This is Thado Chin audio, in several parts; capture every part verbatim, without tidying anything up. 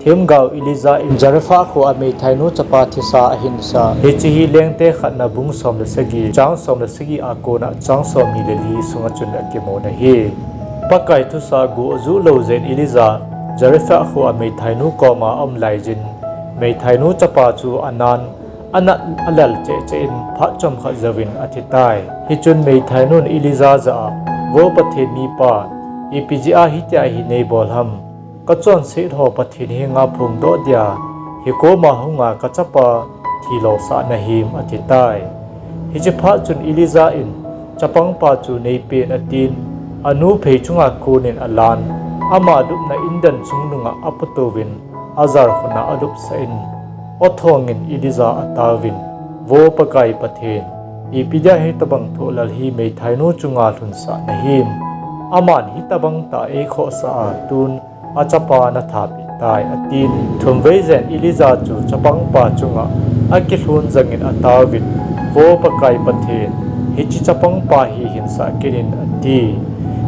Themgao Elijah in Zarephath khoa meithainu chapa thisa ahinsah. Hiche hi Lengte khatna bung som le sagi, chang som le sagi a kona chang somni le li sunga chun akimun ahi. Pakai thusah guh ajuh lou jeh in Elijah Zarephath khoa meithainu koma aum laijin, meithainu chapa chu anan, anat alal cheh cheh in phat chomkhat jouvin athitai. Hichun meithainun Elijah jah a, Vo Pathen mipa, ipi jeh a hitia hi neibol ham? Kachonset ho Pathen henga phongdoh dia hikoma hunga kachapa thilosah nahim, athitai. Hiche phat chun Elijah in, Chapangpa chu neipen, atin, anu phei chunga konin alan, ama lupna indan chungnunga aputuvin, ajar khuna alupsah in, aw thongin Elijah ataovin, Vo Pakai Pathen, ipi dia hitobang thohlal hi meithainu chunga lhunsah nahim? Aman hitobang tah eikhohsah a tun achapa nathapeh tai, atin. Thumvei jen Elijah chu chapangpa chunga akilhun jangin ataovin, Vo Pakai Pathen, hiche chapangpa hi hinsah kit in, ati.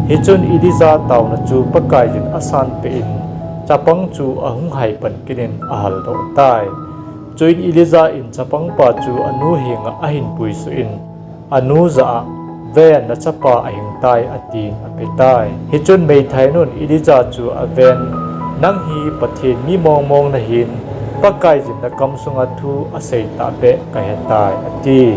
Hichun Elijah taona chu Pakaiyin asanpeh in, chapang chu ahung haipan kit in ahaldoh tai. Chuin Elijah in chapangpa chu anu henga ahin puisuh in, anu jah a, Ven, nachapa ahingtai, atin apetai. Hichun meithainun Elijah chu aven, Nang hi Pathen mi mongmong nahin, Pakaiyin nakam sunga thu asei tahbeh kahetai, ati.